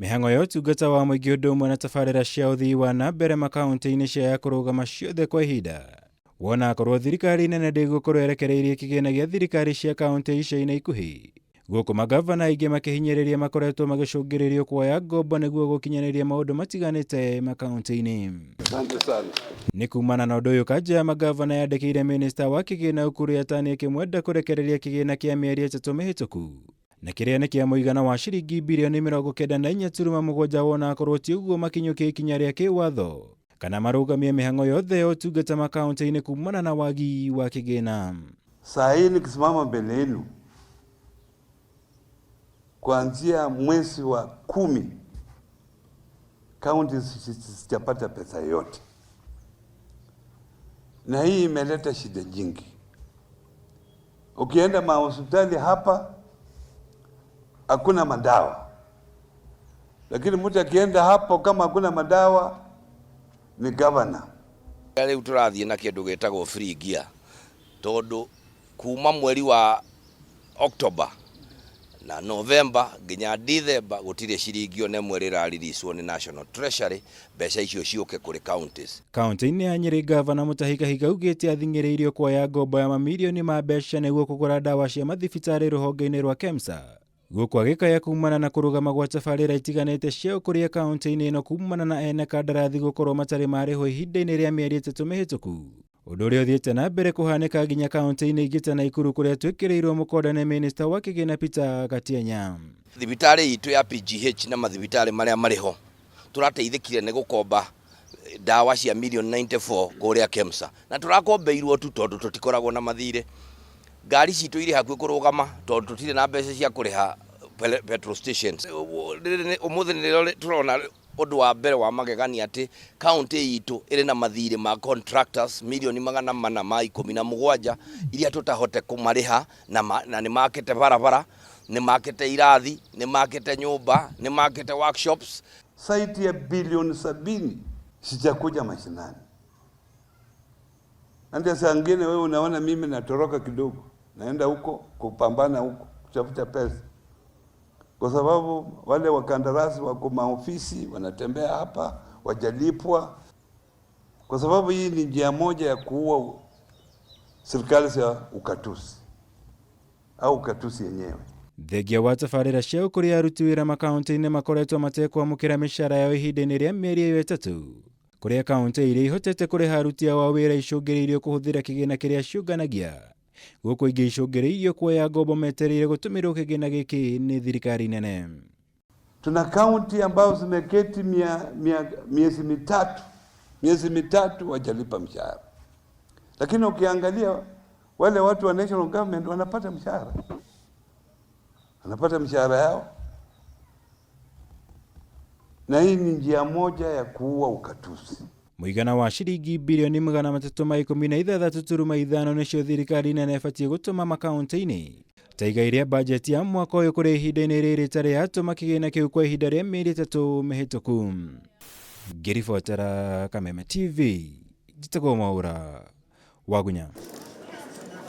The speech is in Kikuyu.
Mĩhang'o ya ũtungata wa mũingĩ ũndũ ũmwe na tabarĩra cia ũthii wa na mbere makaũntĩ-inĩ ciaya kũrũgama ciothe kwa ihinda. Wona akorwo thirikari nene ndĩgũkorwo ĩrekereirie kĩgĩna gĩa thirikari cia kaũntĩ ica-inĩ ikuhĩ. Gũkũ magavana aingĩ makĩhinyĩrĩria makoretwo magĩcũngĩrĩrio kuoya ngombo nĩguo gũkinyanĩria maũndũ matiganĩte makaũntĩ-inĩ. Asante sana. Nĩ kumana na ũndũ ũyũ kanjũ ya magavana yandĩkĩire minista wa kĩgĩna Ukur Yatani ĩkĩmwenda kũrekereria kĩgĩna kĩa mĩeri 3 mĩhĩtũku na kĩrĩa nĩ kĩa mũigana wa ciringi birioni 94.7 wona akorwo ti ũguo makinyũkie ikinya rĩa kĩwatho kana marũgamie mĩhang'o yothe ya ũtungata makaũntĩ-inĩ kumana na wagi wa kĩgĩna. Saa hii nikisimama mbele yenu kuanzia mwezi wa 10 kaunti sijapata pesa yote, na hii imeleta shida nyingi. Ukienda mahospitali hapa hakuna madawa, lakini mtu akienda hapo kama hakuna madawa ni governor. Rĩu tũrathiĩ na kĩndũ gĩtagwo free gear tondũ kuma mweri wa October na November nginya December gũtirĩ ciringi ona ĩmwe rĩraririswo nĩ National Treasury mbeca icio ciũke kũrĩ counties. Kaunti-inĩ ya Nyĩrĩ gavana Mutahi Kahiga augĩte athing'ĩrĩirio kuoya ngombo ya mamirioni ma mbeca nĩguo kũgũra ndawa cia mathibitarĩ rũhonge-inĩ rwa KEMSA. Gũkũ agĩkaya kumana na kũrũgama gwa tabarĩra itiganĩte cia ũkũria kaunti-inĩ ĩno kumana na ene kandarathi gũkorwo matarĩ marĩhwo ihinda-inĩ rĩa mĩeri 3 mĩhĩtũku. Ũndũ ũrĩa ũthiĩte na mbere kũhanĩka nginya kaunti-inĩ ingĩ ta Naikuru kũrĩa twĩkĩrĩirwo mũkonde nĩ minista wa kĩgĩna Peter Gatienya. Thibitarĩ itũ ya PGH na mathibitarĩ marĩa marĩ ho tũrateithĩkire nĩ gũkomba ndawa cia milioni 94 kũrĩa KEMSA na tũrakombeirwo tu tondũ tũtikoragwo na mathirĩ. Ngari citũ irĩ hakuhĩ kũrũgama tondũ tũtirĩ na mbeca cia kũrĩha petrol stations. Ũmũthĩ nĩrĩo tũrona ũndũ wa mbere wa magegania atĩ kaunti itũ ĩrĩ na mathirĩ ma contractors milioni 417 iria tũtahote kũmarĩha na nĩ makĩte barabara, nĩ makĩte irathi, nĩ makĩte nyũmba, nĩ makĩte workshops. Saiti ya bilioni 70 sijakuja mashinani. Ndio saa nyingine wewe unaona mimi natoroka kidogo, naenda huko kupambana huko kutafuta pesa, kwa sababu wale wakandarasi wako maofisi wanatembea hapa wajalipwa, kwa sababu hii ni njia moja ya kuua serikali ya ukatusi au ukatusi yenyewe. Thengia wa tabarĩra cia ũkũria aruti wĩra makaũntĩ-inĩ makoretwo matekwamũkĩra mĩcara yao ihinda-inĩ rĩa mĩeri ĩyo 3 kũrĩa kaũntĩ iria ihotete kũrĩha aruti ao a wĩra icũngĩrĩirio kũhũthĩra kĩgĩna kĩrĩa ciũnganagia gũkũ ingĩ icũngĩrĩirio kuoya ngombo metereire gũtũmĩrwo kĩgĩna gĩkĩ nĩ thirikari nene. Tuna kaunti ambazo zimeketi miezi mitatu wajalipa mshahara, lakini ukiangalia wale watu wa national government wanapata mshahara, wanapata mshahara yao, na hii ni njia moja ya kuua ukatusi. Mũigana wa ciringi birioni 316.5 nĩcio thirikari nene ĩbatiĩ gũtũma makaũntĩ-inĩ ta igai rĩa bajeti ya mwaka ũyũ kũrĩ ihinda-inĩ rĩrĩ ĩtarĩ yatũma kĩgĩna kĩu kwa ihinda rĩa mĩeri 3 mĩhĩtũku. Ngĩribotera Kameme TV, njĩtagwo Mwaũra Wagunya.